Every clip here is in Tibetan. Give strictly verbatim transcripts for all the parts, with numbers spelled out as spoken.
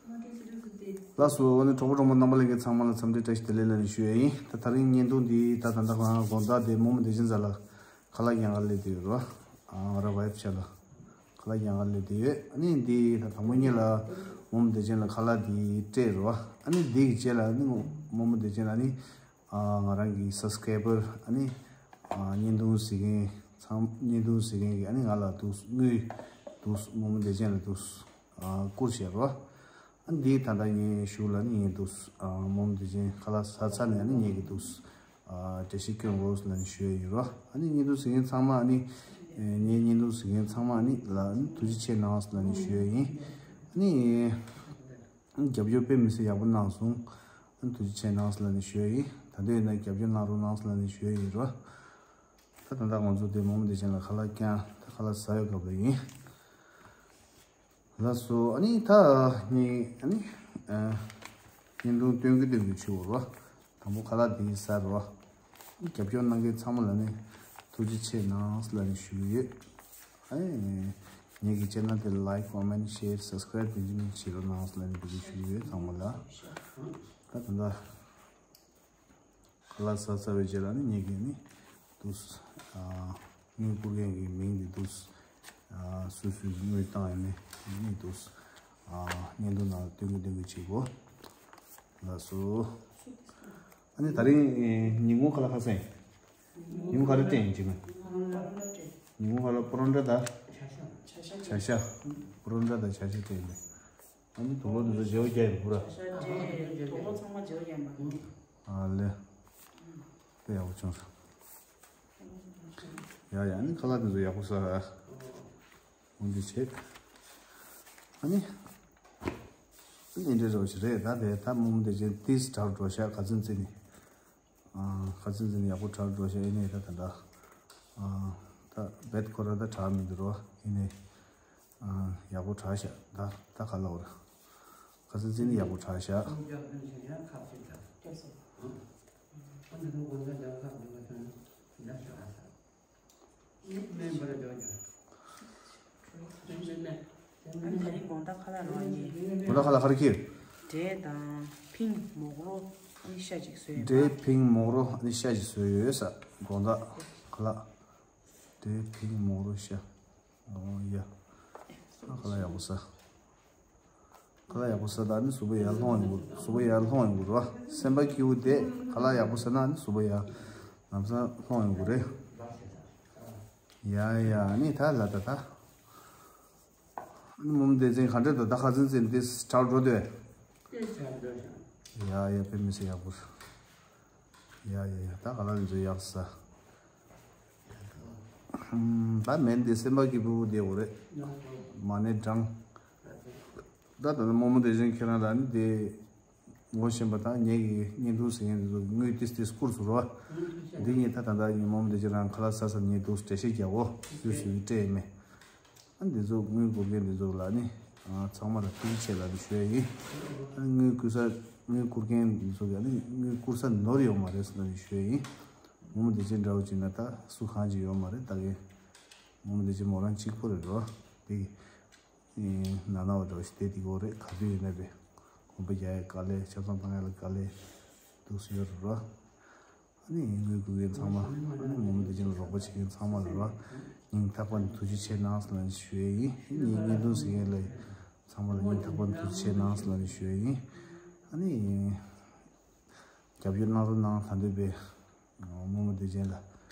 ལགས་སོ། ཨ་ནི་གྲོགས་པོ་གྲོགས་མོ་རྣམ་པ་ལྷན་རྒྱས་ཚང་མ་ལ་འཚམས་འདྲི་བཀྲ་ཤིས་བདེ་ལེགས་ལབ་ནས་ཞུ་ཡ་ཡིན། ད་དེ་རིང་བརྙན་ཐུང་འདི་ད་ད་ལྟ་ང་དགོང་དག་དེ་རྨོ་མོ་བདེ་ཆེན་རྩ་ལ་ཁ་ལག་ཡང་ག་སླེབས་བསྡད་ཡོད་རོ། ཨ་ང་རང་ཝའི་ཕི་ཆ་ལ་ཁ་ལག་ཡང་ག་སླེབས་བསྡད་ཡོད། ཨ་ནི་འདི་ད་དང་པོ་ཉིད་ལ་རྨོ་མོ་བདེ་ཆེན་ལ་ཁ་ལག་འདི་སྤྲད་རོ། ཨ་ནི་འདི་གི་རྗེས་ལ་ཨ་ནི་རྨོ་མོ་བདེ་ཆེན་ལ་ཨ་ནི་ཨ་ང་རང་གི་སབ་སི་ཀ་རའི་བར་ཨ་ནི་ཨ་བརྙན་ཐུང་གཟིགས་མཁན་ཚང་བརྙན་ཐུང་གཟིགས་མཁན་གྱི་ཨ་ནི་ང་ལ་འདུག་དངུལ་འདུག་རྨོ་མོ་བདེ་ཆེན་ལ་འདུག་ཨ་བསྐུར་བཞག་རོ། ཨ་འདི་ད་ལྟ་ངའི་གཞུག་ལ་ནི་ངས་འདུག་ཨ་རྨོ་མོ་བདེ་ཆེན་ཁ་ལག་ཟ་ཚར་ནས་ཨ་ནི་ངེད་ཀྱི་འདུག་ཨ་འགྲེལ་བཤད་སྐྱོན་དགོས་ལབ་ནས་ཞུ་ཡ་ཡིན་རོ། ཨ་ནི་བརྙན་ཐུང་གཟིགས་མཁན་ཚང་མ་ཨ་ནི་ཨེ་ངའི་བརྙན་ཐུང་གཟིགས་མཁན་ཚང་མ་ཨ་ནི་ལ་ཨ་ནི་ཐུགས་རྗེ་ཆེ་གནང་ལབ་ནས་ཞུ་ཡ་ཡིན། ཨ་ནི་རྒྱབ་སྐྱོར་དཔེ་མི་སྲིད་ཡག་པོ་གནང་སོང་། ཨ་ནི་ཐུགས་རྗེ་ཆེ་གནང་ལབ་ནས་ཞུ་ཡ་ཡིན། ད་དུང་ཡིན་ན་རྒྱབ་སྐྱོར་གནང་རོགས་གནང་ལབ་ནས་ཞུ་ཡ་ཡིན་རོ། ད་ད་ལྟ་ང་ཚོ་དེ་རྨོ་མོ་བདེ་ཆེན་ལ་ཁ་ལག་བསྐྱངས། ད་ཁ་ལག་ཟ་ཡོད་སྐབས་ལ་ཡིན། ལགས་སོ། ཨ་ནི་ད་ནི་ཨ་ནི་ཨ་བརྙན་ཐུང་སྟོན་གི་སྟོན་གི་བྱེད་འོ་རོ། དང་པོ་ཁ་ལག་འདི་ཟ་རོ། རྒྱབ་སྐྱོར་གནང་མཁན་ཚང་མ་ལ་ནི་ཐུགས་རྗེ་ཆེ་གནང་ལབ་ནས་ཞུ་གི་ཡོད། ཨ་ནི་ངེད་ཀྱི་ཆེ་ནལ་དེ་ལའིཀ་ཀོ་མེན་ཊི་ཤེར་སབ་སི་ཀ་རའིབ་དེ་འདྲ་བྱེད་རོགས་གནང་ལབ་ནས་འབོད་སྐུལ་ཞུ་གི་ཡོད་ཚང་མ་ལ། ད་ད་ལྟ་ཁ་ལག་ཟ་ཚར་བའི་རྗེས་ལ་ནི་ངེད་ཀྱིས་ནི་འདུག་ཨ་དངུལ་བསྐུར་མཁན་གྱི་མིང་འདི་འདུག་ཨ་སུ་སུ་དངུལ་བཏང་ཡོད་མེད་ནི་འདུག་ཨ་བརྙན་ཐུང་ནང་སྟོན་གི་སྟོན་གི་བྱེད་དགོས། ལགས་སོ། ཨ་ནི་དེ་རིང་ཨེ་ཉིན་གུང་ཁ་ལག་ཁ་སང་ཡིན། ཉིན་གུང་ཁ་ལག་སྟེང་ཡིན་ཅིག་ན། ཉིན་གུང་ཁ་ལག་པོ་རོ་ཊ་དང་། བྱ་ཤ། པོ་རོ་ཊ་དང་བྱ་ཤ་སྟེང་ཡིན། ཨ་ནི་དུག་ལོག་འདི་ཚོ་བརྗེ་བོ་རྒྱག་ཡོད་པུ་ར། ཤ་ཅེ། དུག་ལོག་ཚང་མ་བརྗེ་བོ་རྒྱག་མ་རེད། ཨ་ལེ། དཔེ་ཡག་པོ་བྱུང་སོང་། ཡ་ཡ་ཨ་ནི་ཁ་ལག་འདི་ཚོ་ཡག་པོ་ཟ་ཨ། འོ་འདི་བྱེད། ཨ་ནི། ཨ་ནི་འདི་འདྲ་རོ་ཞིག་རེད། ད་དེ་ད་རྨོ་མོ་བདེ་ཆེན་ཏིས་དྲག་འགྲོ་ཤག་ག་ཚོད་ཚེ་ནི། ཨ་ག་ཚོད་ཚེ་ནི་ཡག་པོ་དྲག་འགྲོ་ཤག་ཨེ་ནས་ད་ད་ད། ཨ་ད་བེད་ཁོ་ར་ད་དྲག་མི་འདུག་རོ་ཨེ་ནས། ཨ་ཡག་པོ་དྲག་ཤག་ད་ད་ག་ལ་བར། ག་ཚོད་ཚེ་ནི་ཡག་པོ་དྲག་ཤག་ཨ་ནི་དེ་རིང་དགོང་དག་ཁ་ལག་རོ་ཡིན། དགོང་དག་ཁ་ལག་ཁ་རི་ཁིར། འབྲས་དང་ཕིང་མོག་རོ་ཨ་ནི་ཤ་ཅིག་བཟོས་ཡོད་པ། འབྲས་ཕིང་མོག་རོ་ཨ་ནི་ཤ་ཅིག་བཟོས་ཡོད་ས། དགོང་དག་ཁ་ལག་འབྲས་ཕིང་མོག་རོ་ཤ། ཨོ་ཡ། ཁ་ལག་ཡག་པོ་ཟ། ཁ་ལག་ཡག་པོ་ཟ་ད་ནི་གཟུགས་པོ་ཡར་ལྷོང་ཡོང་གི་གཟུགས་པོ་ཡར་ལྷོང་ཡོང་གི་རོ། སེམས་པ་སྐྱིད་པོ་བསྡད། ཁ་ལག་ཡག་པོ་ཟ་ན་ནི་གཟུགས་པོ་ཡར་ལམ་སང་ལྷོང་ཡོང་གི་རེད། ཡ་ཡ་ནི་ད་ལ་ད་ད། ཨ་ནི་རྨོ་མོ་བདེ་ཆེན་ག་འདྲ་འདུག་ད་ཁ་ཚིན་ཚིན་འདི་དྲག་འགྲོ་དུས། ཡ་ཡ་དཔེ་མི་སྲིད་ཡག་པོ། ཡ་ཡ་ཡ་ད་ག་ལ་འདི་ཚོ་ཡག་ས། ད་མེད་འདི་སེམས་པ་སྐྱིད་པོ་བསྡད་དགོས་རེད། མ་ཎི་བགྲང་། ད་ད་རྨོ་མོ་བདེ་ཆེན་ཁྱེད་རང་ལ་ནི་འདི། ངོ་ཤེས་པ་དང་ངེད་ཀྱི་བརྙན་ཐུང་ཟེར་མཁན་འདི་ཚོ་དངུལ་ཏིས་ཏིས་བསྐུར་སོང་རོ། འདི་ངས་ད་ད་ལྟ་ངའི་རྨོ་མོ་བདེ་ཆེན་རང་ཁ་ལག་ཟ་ས་ངས་འདུག་འགྲེལ་བཤད་རྒྱག་གོ་སུས་སུ་ཡིས་སྤྲད་ཡིན་མེད། ཨ་འདི་ཚོ་དངུལ་བསྐུར་མཁན་འདི་ཚོ་ལ་ནི་ཨ་ཚང་མ་ལ་ཐུགས་རྗེ་ཆེ་ལབ་ནས་ཞུ་ཡ་ཡིན། ཨ་དངུལ་བསྐུར་ས་དངུལ་བསྐུར་མཁན་འདི་ཚོ་གིས་ཨ་ནི་དངུལ་བསྐུར་ས་ནོར་ཡོད་མ་རེད་ཟེར་ནས་ཞུ་ཡ་ཡིན། རྨོ་མོ་བདེ་ཆེན་འདྲ་བོ་བྱས་ན་ད་སུ་གང་ཅིག་ཡོད་མ་རེད་ད་གིན། རྨོ་མོ་བདེ་ཆེན་མོ་རང་གཅིག་པོ་རེད་རོ། དེ་གི་ནང་ན་བ་འདྲ་བོ་ཞིག་བསྡད་དེ་གོ་རེད། ག་དུས་ཡིན་ན་བས་གོམ་པ་རྒྱག་ཡ་དཀའ་ལས་ཆབ་གསང་བཏང་ཡ་ལ་དཀའ་ལས་འདུག་སེ་ཡོད་རེད་རོ། ཨ་ནི་དངུལ་བསྐུར་མཁན་ཚང་མ་ཨ་ནི་རྨོ་མོ་བདེ་ཆེན་ལ་རོགས་པ་བྱེད་མཁན་ཚང་མ་ལ་རོ། སྙིང་ཐག་པ་ནས་ཐུགས་རྗེ་ཆེ་གནང་ཟེར་ལབ་ནས་ཞུ་ཡས་ཡིན། ངའི་བརྙན་ཐུང་གཟིགས་མཁན་ལ་ཚང་མ་ལ་སྙིང་ཐག་པ་ནས་ཐུགས་རྗེ་ཆེ་གནང་ཟེར་ལབ་ནས་ཞུ་ཡས་ཡིན། ཨ་ནི་རྒྱབ་སྐྱོར་གནང་རོགས་གནང་། ད་འདོད་པའི་རྨོ་མོ་བདེ་ཆེན་ལ་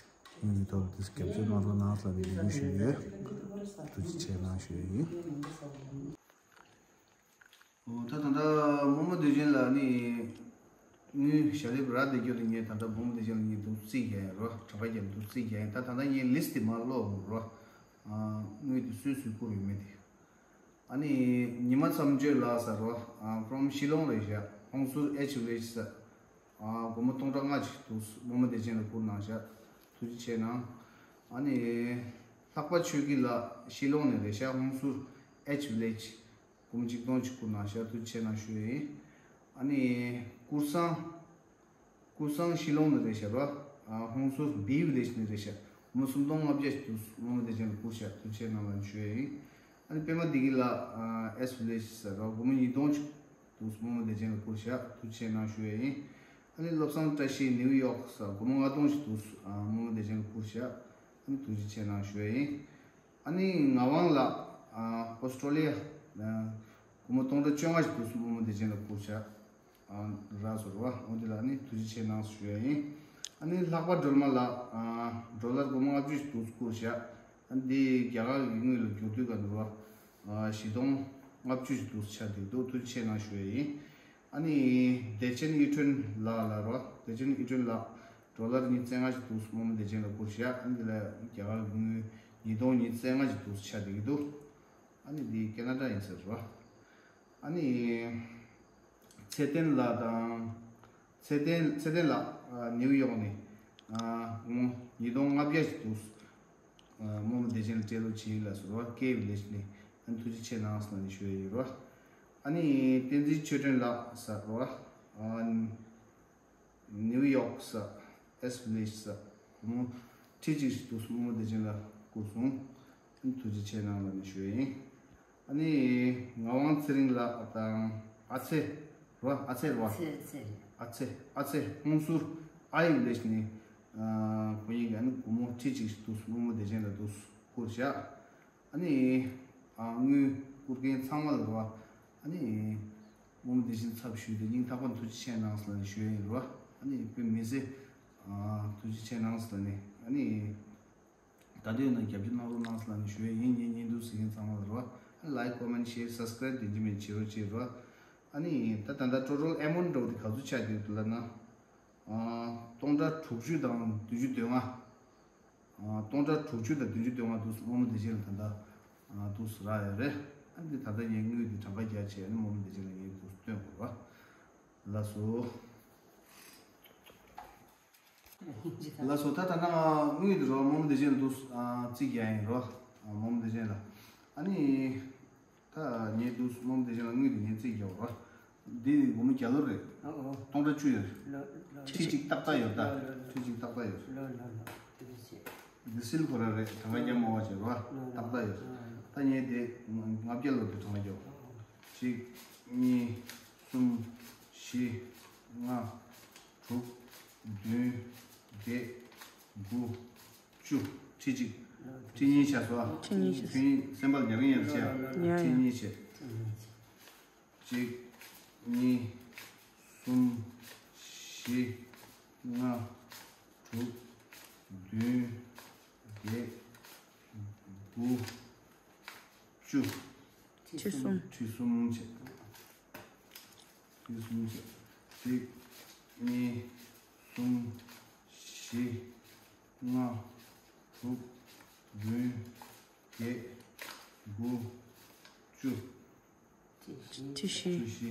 དངུལ་གྱི་ཐོག་ལ་དེ་རྒྱབ་སྐྱོར་གནང་རོགས་གནང་ཟེར་ལབ་ནས་འབོད་སྐུལ་ཞུ་ཡས་ཡོད། ཐུགས་རྗེ་ཆེ་གནང་ཞུ་ཡས་ཡིན། ཨོ་ད་ད་ལྟ་རྨོ་མོ་བདེ་ཆེན་ལ་ནི་དངུལ་ཞལ་འདེབས་རག་བསྡད་རྒྱུ་དེ་ངས་ད་ལྟ་རྨོ་མོ་བདེ་ཆེན་ལ་ངས་འདུག་རྩིས་རྒྱག་ཡིན་རོ། གྲངས་ཀ་རྒྱབ་འདུག་རྩིས་རྒྱག་ཡིན། ད་ད་ལྟ་ངས་ལིསི་དེ་མར་ཀློག་ཡོང་རོ། ཨ་དངུལ་དེ་སུས་སུས་བསྐུར་ཡོད་མེད་དེ། ཨ་ནི་ཉི་མ་མཚམས་གཅོད་ལགས་ཟེར་རོ། ཨ་ཕོ་རོམ་ཤི་ལོང་རེད་ཤག་ཧོང་སུར་ཨེཆ་ཝི་ལེཇ་ཟེར། ཨ་སྒོར་མོ་སྟོང་ཕྲག་ལྔ་ཅིག་འདུག་རྨོ་མོ་བདེ་ཆེན་ལ་བསྐུར་གནང་ཤག་ཐུགས་རྗེ་ཆེ་གནང་། ཨ་ནི་ལྷག་པ་ཆོས་སྐྱིད་ལགས་ཤི་ལོང་ནས་རེད་ཤག་ཧོང་སུར་ཨེཆ་ཝི་ལེཇ། སྒོར་མོ་གཅིག་སྟོང་ཅིག་བསྐུར་གནང་ཤག་ཐུགས་རྗེ་ཆེ་གནང་ཞུ་ཡས་ཡིན། ཨ་ནི་ཀུར་སང་། ཀུར་སང་ཤི་ལོང་ནས་རེད་ཤག་རོ། ཨ་ཧོང་སུར་བི་ཝི་ལེཇ་ནས་རེད་ཤག་སྒོར་མོ་སུམ་སྟོང་ལྔ་བརྒྱ་ཞིག་འདུག་རྨོ་མོ་བདེ་ཆེན་ལ་བསྐུར་ཤག་ཐུགས་རྗེ་ཆེ་གནང་ལབ་ནས་ཞུ་ཡས་ཡིན། ཨ་ནི་པད་མ་བདེ་སྐྱིད་ལགས་ཨེཆ་ཝི་ལེཇ་ཟེར་རོ། སྒོར་མོ་ཉིས་སྟོང་ཅིག་ འདུག་རྨོ་མོ་བདེ་ཆེན་ལ་བསྐུར་བཞག་ཐུགས་རྗེ་ཆེ་གནང་ཞུ་ཡ་ཡིན། ཨ་ནི་བློ་བཟང་བཀྲ་ཤིས་ནིའུ་ཡོག་ས་སྒོར་མོ་ལྔ་སྟོང་ཞིག་འདུག་རྨོ་མོ་བདེ་ཆེན་ལ་བསྐུར་བཞག་ཨ་ནི་ཐུགས་རྗེ་ཆེ་གནང་ཞུ་ཡ་ཡིན། ཨ་ནི་ངག་དབང་ལགས་ཨོ་སི་ཀྲོ་ལི་ཡ་སྒོར་མོ་སྟོང་ཕྲག་བཅོ་ལྔ་ཞིག་འདུག་རྨོ་མོ་བདེ་ཆེན་ལ་བསྐུར་བཞག་རག་སོང་རེད་བ། འོ་དེ་ལ་ནི་ཐུགས་རྗེ་ཆེ་གནང་ཞུ་ཡ་ཡིན། ཨ་ནི་ལྷག་པ་སྒྲོལ་མ་ལགས་ཌོ་ལར་སྒོར་མོ་ལྔ་བཅུ་ཞིག་འདུག་བསྐུར་བཞག་ཨ་ནི་འདི་རྒྱ་གར་གྱི་དངུལ་ལ་བསྒྱུར་དུས་ག་འདུག་བ། བཞི་སྟོང་ལྔ་བཅུ་ཞིག་འདུག་ཆགས་བསྡད་འདུག་ཐུགས་རྗེ་ཆེ་གནང་ཞུ་ཡ་ཡིན། ཨ་ནི་བདེ་ཆེན་ཨི་ཁྲོན་ལགས་ལ་རེད་བ། བདེ་ཆེན་ཨི་ཁྲོན་ལགས་ཌོ་ལར་ཉི་ཤུ་རྩ་ལྔ་ཞིག་འདུག་རྨོ་མོ་བདེ་ཆེན་ལ་བསྐུར་བཞག་ཨ་ནི་འདི་ལ་རྒྱ་གར་གྱི་དངུལ་ཉིས་སྟོང་ཉི་ཤུ་རྩ་ལྔ་ཞིག་འདུག་ཆགས་བསྡད་ཀྱི་འདུག་ཨ་ནི་འདི་ཁེ་ན་ཌ་ཡིན་ཟེར་བ། ཨ་ནི། ཚེ་བརྟན་ལགས་དང་། ཚེ་བརྟན་ཚེ་བརྟན་ལགས་ནིའུ་ཡོག་ནས་ཉིས་སྟོང་ལྔ་བརྒྱ་ཞིག་འདུག་རྨོ་མོ་བདེ་ཆེན་ལ་སྤྲད་རོགས་བྱེད་ལ་ཟེར་བ་ཀེ་བི་ལེ་ཇི་ནས་ཨ་ནི་ཐུགས་རྗེ་ཆེ་གནང་ཟེར་ནས་ཞུ་ཡ་ཡོད་རོ། ཨ་ནི་བསྟན་འཛིན་ཆོས་སྒྲོན་ལགས་ཟེར་རོ། ནིའུ་ཡོག་ས་ཨེས་ཝི་ལེ་ཇི་ས་སྒོར་མོ་ཁྲི་གཅིག་ཞིག་འདུག་རྨོ་མོ་བདེ་ཆེན་ལ་བསྐུར་སོང་། ཐུགས་རྗེ་ཆེ་གནང་ལ་ནི་ཞུ་ཡ་ཡིན། ཨ་ནི་ངག་དབང་ཚེ་རིང་ལགས་དང་ཨ་ཚེ་རོ། ཨ་ཚེ་རོ། ཚེ་ཚེ། ཨ་ཚེ་ཨ་ཚེ་ཧུང་སུར་ཨ་ཡི་ཝི་ལེ་ཇི་ནས་ཁོ་གཉིས་ཀྱིས་ཨ་ནི་སྒོར་མོ་ཁྲི་གཅིག་ཞིག་འདུག་རྨོ་མོ་བདེ་ཆེན་ལ་འདུག་བསྐུར་བཞག་ཨ་ནི། ཨ་དངུལ་བསྐུར་མཁན་ཚང་མ་ལ་རོ། ཨ་ནི། རྨོ་མོ་བདེ་ཆེན་ཚབ་ཞུས་ཏེ་སྙིང་ཐག་པ་ནས་ཐུགས་རྗེ་ཆེ་གནང་ཟེར་ལ་ནི་ཞུ་ཡ་ཡིན་རོ། ཨ་ནི་དཔེ་མི་སྲིད། ཨ་ཐུགས་རྗེ་ཆེ་གནང་ཟེར་ལ་ནི། ཨ་ནི། ད་དུང་ཡིན་ན་རྒྱབ་སྐྱོར་གནང་རོགས་གནང་ཟེར་ལ་ནི་ཞུ་ཡ་ཡིན། ངའི་བརྙན་ཐུང་གཟིགས་མཁན་ཚང་མ་ལ་རོ། ཨ་ལའིཀ་ཀོ་མེན་ཤེར་སབ་སི་ཀ་རའིབ་དེ་འཇིགས་མེད་བྱེད་རོགས་བྱེད་རོ། ཨ་ནི་ད་ད་ལྟ་ཊོ་ཊལ་ཨེ་མའུནཊ་འདྲ་བོ་དེ་ག་ཚོད་ཆགས་ཀྱི་ཡོད་འདུག་ལབ་ན། ཨ་སྟོང་ཕྲག་དྲུག་ཅུ་དང་བདུན་ཅུ་དོན་ལྔ། སྟོང་ཕྲག་དྲུག་ཅུ་དང་བདུན་ཅུ་དོན་ལྔ་འདུག་རྨོ་མོ་བདེ་ཆེན་ལ་ད་ལྟ་འདུག་རག་ཡོད་རེད། ཨ་འདི་ད་ལྟ་ངས་དངུལ་འདི་གྲངས་ཀ་རྒྱག་བྱས་ཨ་ནི་རྨོ་མོ་བདེ་ཆེན་ལ་ངས་འདུག་སྟོན་དགོས་ར། ལགས་སོ། ལགས་སོ། ད་ད་ན་དངུལ་འདི་རོ་རྨོ་མོ་བདེ་ཆེན་ལ་འདུག་རྩིས་རྒྱག་ཡིན་རོ། རྨོ་མོ་བདེ་ཆེན་ལ་ཨ་ནི། ད་ངས་འདུག་རྨོ་མོ་བདེ་ཆེན་ལ་དངུལ་དེ་ངས་རྩིས་རྒྱག་རོ། འདི་སྒོར་མོ་བརྒྱ་ལོར་རེད། ཨོ་ཨོ། སྟོང་ཕྲག་བཅུ་ཡོད་རེད། ལོ་ལོ། ཁྲི་གཅིག་ཏག་ཏག་ཡོད་ད། ལོ་ལོ་ལོ། ཁྲི་གཅིག་ཏག་ཏག་ཡོད་རེད། ལོ་ལོ་ལོ། དེ་འདྲ་བྱེད། འདི་སིལ་གོ་ར་རེད། གྲངས་ཀ་རྒྱ་མ་བ་བྱེད་རོ། ལོ་ལོ། ཏག་ཏག་ཡོད་རེད། ལོ་ལོ། ད་ངས་དེ་ལྔ་བརྒྱ་ལོར་དེ་གྲངས་ཀ་རྒྱག་ཨོ་ཨོ། གཅིག་གཉིས། གསུམ། བཞི། ལྔ། དྲུག་བདུན། བརྒྱད། དགུ། བཅུ། ཁྲི་གཅིག་ཁྲི་གཉིས་ཆགས་སོ། ཁྲི་གཉིས་ཆགས། ཁྲི་གཉིས་སེམས་པ་ལ་ཉར་གི་ཉར་གི་བྱས། ཡ་ཡ། ཁྲི་གཉིས་བྱས། གཅིག་གཉིས། གསུམ། བཞི། ལྔ། དྲུག་བདུན། བརྒྱད། དགུ། བཅུ། ཁྲི་གསུམ། ཁྲི་གསུམ་བྱས། ཁྲི་གསུམ་བྱས། གཅིག་གཉིས། གསུམ། བཞི། ལྔ། དྲུག་བདུན། བརྒྱད། དགུ། བཅུ། ཁྲི་བཞི། ཁྲི་བཞི།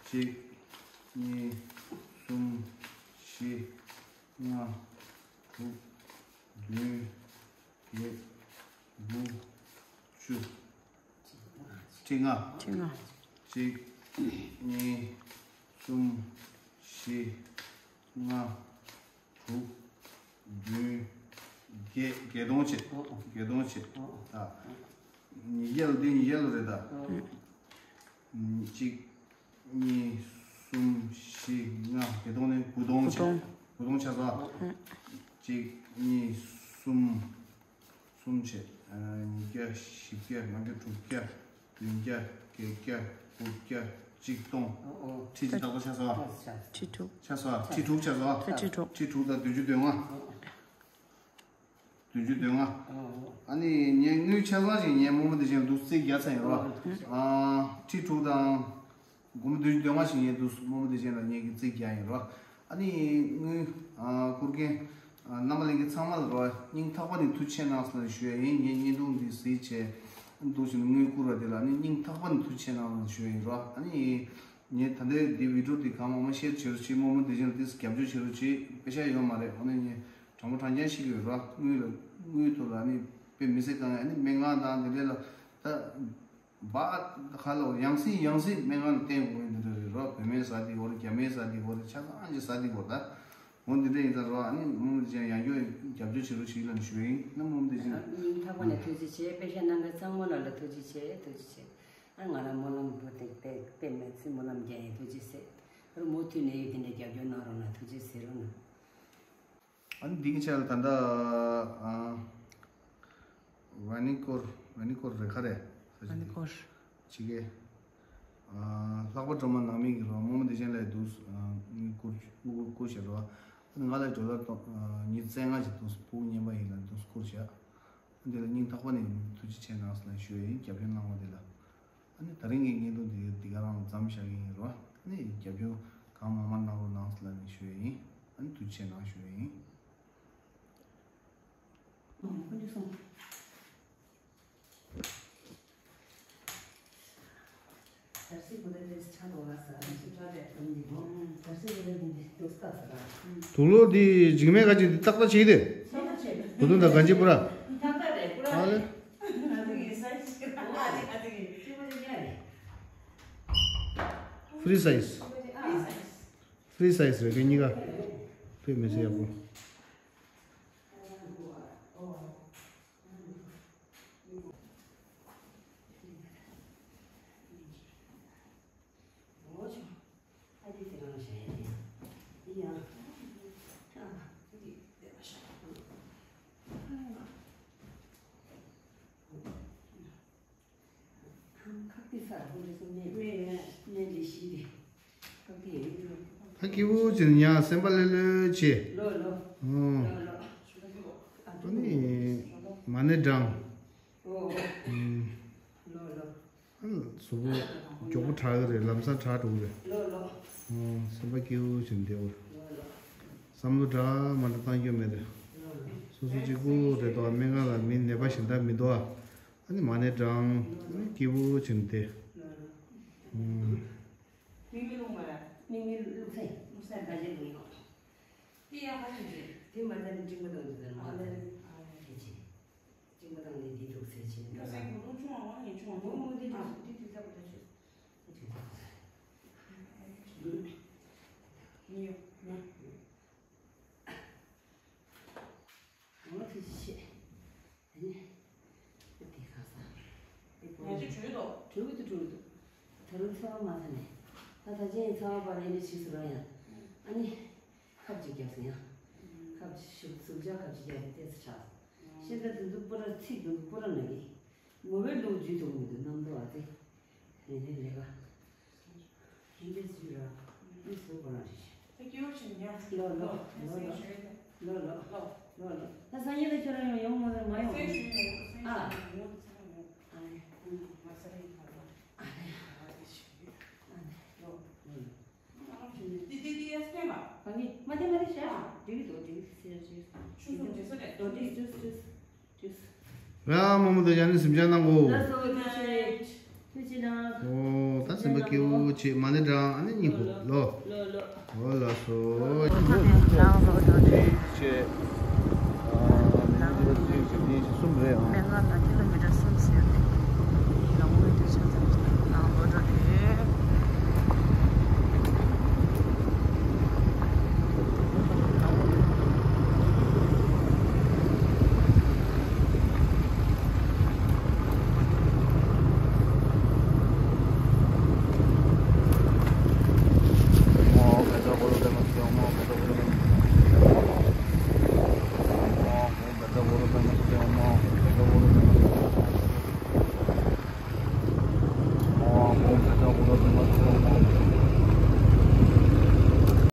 གཅིག་གཉིས། གསུམ། བཞི། ལྔ། དྲུག་བདུན། བརྒྱད། དགུ། བཅུ། ཁྲི་ལྔ། ཁྲི་ལྔ། གཅིག་གཉིས། གསུམ། བཞི། ལྔ། དྲུག་བདུན། བརྒྱད། བརྒྱད་སྟོང་བྱས། ཨོ་ཨོ། བརྒྱད་སྟོང་བྱས། ཨོ་ཨོ། ད། ཉིས་བརྒྱ་ལ་འདི་ཉིས་བརྒྱ་ལ་རེད་ད། ཨོ་ཨོ། གཅིག་གཉིས། གསུམ། བཞི། ལྔ། བརྒྱད་སྟོང་ནི་དགུ་སྟོང་བྱས། དགུ་སྟོང་། དགུ་སྟོང་ཆགས་སོ། ཨོ་ཨོ། གཅིག་གཉིས། གསུམ། གསུམ་བྱས། ཉིས་བརྒྱ། བཞི་བརྒྱ། ལྔ་བརྒྱ། དྲུག་བརྒྱ། བདུན་བརྒྱ། བརྒྱད་བརྒྱ། དགུ་བརྒྱ། གཅིག་སྟོང་། ཨོ་ཨོ། ཁྲི་གཅིག་ཏག་ཏག་ཆགས་སོང་། ཁྲི་དྲུག་ཁྲི་དྲུག་ཆགས་སོང་། ཁྲི་དྲུག་ཆགས་སོང་། ད་ཁྲི་དྲུག་ཁྲི་དྲུག་དང་བདུན་ཅུ་དོན་ལྔ། བདུན་ཅུ་དོན་ལྔ། ཨོ་ཨོ། ཨ་ནི་ངས་དངུལ་ཆ་ཚང་ཞིག་ངས་རྨོ་མོ་བདེ་ཆེན་འདུག་རྩིས་རྒྱག་ཚར་ཡིན་རོ། ཨོ་ཨོ། ཁྲི་དྲུག་དང་། སྒོར་མོ་བདུན་ཅུ་དོན་ལྔ་ཞིག་ངས་འདུག་རྨོ་མོ་བདེ་ཆེན་ལ་ངས་ཀྱི་རྩིས་རྒྱག་ཡིན་རོ། ཨ་ནི་དངུལ་ཨ་བསྐུར་མཁན་ཨ་རྣམ་པ་ལྷན་རྒྱས་ཚང་མ་ལ་རོ། སྙིང་ཐག་པ་ནས་ཐུགས་རྗེ་ཆེ་གནང་ཟེར་ཞུ་ཡ་ཡིན། ངས་བརྙན་ཐུང་འདི་གཟིགས་བྱས་འདུག་ཞིག་དངུལ་བསྐུར་བ་དེ་ལ་ཨ་ནི་སྙིང་ཐག་པ་ནས་ཐུགས་རྗེ་ཆེ་གནང་ཟེར་ཞུ་ཡ་ཡིན་རོ། ཨ་ནི་ངས་ད་ལྟའི་འདི་བི་ཌིའོ་འདི་གང་མང་མང་ཤེར་བྱེད་རོགས་བྱེད། རྨོ་མོ་བདེ་ཆེན་ལ་ཏོག་ཙམ་རྒྱབ་སྐྱོར་བྱེད་རོགས་བྱེད། པེ་ཤ་ཡོད་མ་རེད། འོ་ན་ངས་དྲང་པོ་དྲང་རྐྱང་བཤད་ཀྱི་ཡོད་རོ། དངུལ་ལ་དངུལ་ཐོག་ལ་ཨ་ནི་དཔེ་མི་སྲིད་དཀའ་ངལ། ཨ་ནི་སྨན་ཁང་དང་དེ་འདྲ་ལ་ད། བ་ཁ་ལོ་ཡང་སྲིད་ཡང་སྲིད་སྨན་ཁང་ལ་བསྟན་དགོས་ཡིན་འདི་འདྲ་རེད་རོ། བོད་སྨན་ཟ་བསྡད་ཡོད་རེད། རྒྱ་སྨན་ཟ་བསྡད་ཡོད་རེད། ཆ་ཚང་ཅིག་ཟ་བསྡད་ཡོད་ད། འོ་འདི་འདྲ་ཡིན་ཙང་རོ། ཨ་ནི་རྨོ་མོ་བདེ་ཆེན་ཡང་བསྐྱར་རྒྱབ་སྐྱོར་བྱེད་རོགས་བྱེད་ལབ་ནས་ཞུ་ཡ་ཡིན། ན་རྨོ་མོ་བདེ་ཆེན། སྙིང་ཐག་པ་ནས་ཐུགས་རྗེ་ཆེ། པེ་ཤ་གནང་མཁན་ཚང་མ་ལ་ལ་ཐུགས་རྗེ་ཆེ། ཐུགས་རྗེ་ཆེ། ང་རང་སྨོན་ལམ་བོ་དེ་དཔེ་དཔེ་མེད་ཚེ་སྨོན་ལམ་རྒྱག་ཡིན། ཐུགས་རྗེ་ཆེ། རུ་མུ་མཐུད་ནས་ཡོད་དེ་འདྲ་རྒྱབ་སྐྱོར་གནང་རོགས་གནང་། ཐུགས་རྗེ་ཆེ་རུ་ན། ཨ་ནི་འདི་གི་ཆ་ལ་ད་ལྟ་ཨ་ཝ་ནི་ཀོར་ཝ་ནི་ཀོར་རེ་ཁ་རེ་ས་ཆ་ཝ་ནི་ཀོར་ཆི་གེ་ཨ་ལྷག་པ་སྒྲོལ་མ་ནང་མི་གི་རོ་རྨོ་མོ་བདེ་ཆེན་ལ་དུས་ཨ་ནི་བསྐུར་བསྐུར་བསྐུར་བྱས་རོ། ཨ་ནི་ང་ལ་ཇོ་ལར་ཏོ་ཨ་ཉི་ཤུ་རྩ་ལྔ་ཞིག་དུས་སུ་ཕྲུ་གུ་རྙིང་པ་ཡིན་ལ་དུས་སུ་བསྐུར་བྱས། འདི་ལ་སྙིང་ཐག་པ་ནས་ཐུགས་རྗེ་ཆེ་གནང་ཟེར་ནས་ཞུ་ཡ་ཡིན། རྒྱབ་སྐྱོར་གནང་བ་འདི་ལ། ཨ་ནི་ད་རིང་གི་བརྙན་ཐུང་འདི་འདི་ག་རང་མཚམས་བཞག་གི་ཡིན་རོ། ཨ་ནི་རྒྱབ་སྐྱོར་གང་མང་མང་གནང་རོགས་གནང་ཟེར་ནས་ཞུ་ཡ་ཡིན། ཨ་ནི་ཐུགས་རྗེ་ཆེ་གནང་ཞུ་ཡ་ཡིན། ཨ་ཁོང་ཚོ་སོང་། དུག་ལོག་འདི་འཇིགས་མེད་ཁ་ཅིག་འདི་ཏག་ཏག་བྱེད་དེ། བུ་དུང་དང་གན་ཅི་པུ་ར། ཨ་ལེ། ཕི་རི་སའིཛ། ཕི་རི་སའིཛ་རེད་གི་གཉིས་ཀ། དཔེ་མི་སྲིད་ཡག་པོ། ད་སྐྱིད་པོ་བྱེད་ནས་ཡང་སེམས་པ་ལྷོད་ལྷོད་བྱེད། ཨོ། ཨ་ནི་མ་ཎི་བགྲང་། ཨ་གཟུགས་པོ་མགྱོགས་པོ་དྲག་གི་རེད། ལམ་སང་དྲག་འགྲོ་གི་རེད། ཨོ། སེམས་པ་སྐྱིད་པོ་བྱེད་ནས་བསྡད་དགོས། བསམ་བློ་འདྲ་མ་འདྲ་བཏང་རྒྱུ་མེད་རེད། སོ་སོ་གཅིག་པུ་རེད་དོ། སྨན་ཁང་ལ་མི་ནད་པ་གཞན་དག་མི་འདུག་ཨ། ཨ་ནི་མ་ཎི་བགྲང་། ཨ་ནི་སྐྱིད་པོ་བྱེད་ནས་བསྡད། ཨོ། མིག་མི་རླུང་མ་ར། མིག་མི་རླུང་ཚད་རླུང་ཚད་འགའ་ཞིག་རླུང་ཡོང་། དེ་ཡང་ཧ་ཅང་རེད། དེ་མ་ཚད་ནི་སྤྲིན་པ་དང་འདི་ཚོ་མ་ཚད་ནི་ཨ་རེད་ཅེ། སྤྲིན་པ་དང་ནི་འདི་འདུག་ཟེར་ཅེ། ཡོད་སའི་གོ་རླུང་ཆུང་བ་ངོ་ཡིན་ཆུང་བ་མོ་མོ་འདི་འདུག་འདི་དུས་ཚོད་གོ་ཚོད་ཆུ་ཚོད་ཆུ་ཚོད་མི་ཡོང་ན། ངོ་ཐུགས་རྗེ་ཆེ། དེ་ནས་དེ་ག་ས་དེ་པོ་ང་ཚོ་བྲོས་དོ། བྲོས་གི་འདུག་བྲོས་གི་འདུག་ད་རུང་ཚ་བ་མ་ཚ་ནས་ད་ད་ཅན་ཚ་བ་པ་རེད་ནས་ཕྱིས་སུ་རང་ཡང་ཨ་ནི་ཁབ་ཅིག་བརྒྱབ་སོང་ཡང་ཁབ་ཅིག་ཞུ་ཟུག་ཅག་ཁབ་ཅིག་བརྒྱབ་ནས་ཏོག་ཙམ་ཆགས་སོང་། ཤེས་ད་དུང་དུ་པུ་ར་ཚིག་དུང་དུ་པུ་ར་ན་གི་མོ་བའི་ལུག་རྒྱུས་ཐུབ་མི་འདུག་རྣམ་རྟོག་ཨ་ཙི། དེ་ནས་ལས་ཀ། དེ་འདྲ་ཟེར་ར། མི་སུ་གོ་རང་རེད། ད་སྐྱེ་བོ་ཆེན་ཡ། ལོ་ལོ་ལོ་ལོ་ལོ་ལོ་ལོ་ལོ། ད་སང་ཉིན་ད་ཁྱོད་རང་ཡང་ཡོང་མ་རེད་མ་ཡོང་། སེང་ཞུ་ཡོང་སེང་ཨ། ཞུ་ཡོང་སེང་ཡོང་། ཨ་ནི། ང་ས་རེད་ཡིན་ཁ་ལོ། ཨ་ནི། ཨ་ནི་ཞུ་ཡོད། ཨ་ནི། ལོ་ལོ་ལོ། ང་རང་ཞུ་ཡོད་དེ་དེ་དེ་ཡ་སེང་ལ། གང་གི་མ་དེ་མ་དེ་བྱ། འགྲིག་གི་འདུག་འགྲིག་གི་ཟེར་ཅིག་ཆུ་ཚོད་འདྲེ་ས་རེད། འགྲོ་འགྲིག་ཅུས་ཅུས། ར་མོ་མོ་དང་ཡང་ནི་སེམས་ཅན་ནང་གོ། ལགས་སོ་ཐུགས་རྗེ་ཆེ། ཐུགས་རྗེ་གནང་། ཨོ་ད་སེམས་པ་སྐྱིད་པོ་བྱེད་མ་ཎི་བགྲང་ཨ་ནི་སྙིང་ཁུག་ལོ། ལོ་ལོ། ཨོ་ལགས་སོ། ད་དེ་ནང་ལོག་འགྲོ་དེ། ཆེ། ཨ་ནི་ལོ་ཅིག་ཅིག་གཉིས་ཤིག་གསུམ་རེད་ཨང་། སྨན་ཁང་དང་ཀི་ལོ་མི་ཊར་གསུམ་ཟེར་ཏེ། ལམ་ངོས་དུ་ཆ་ཚང་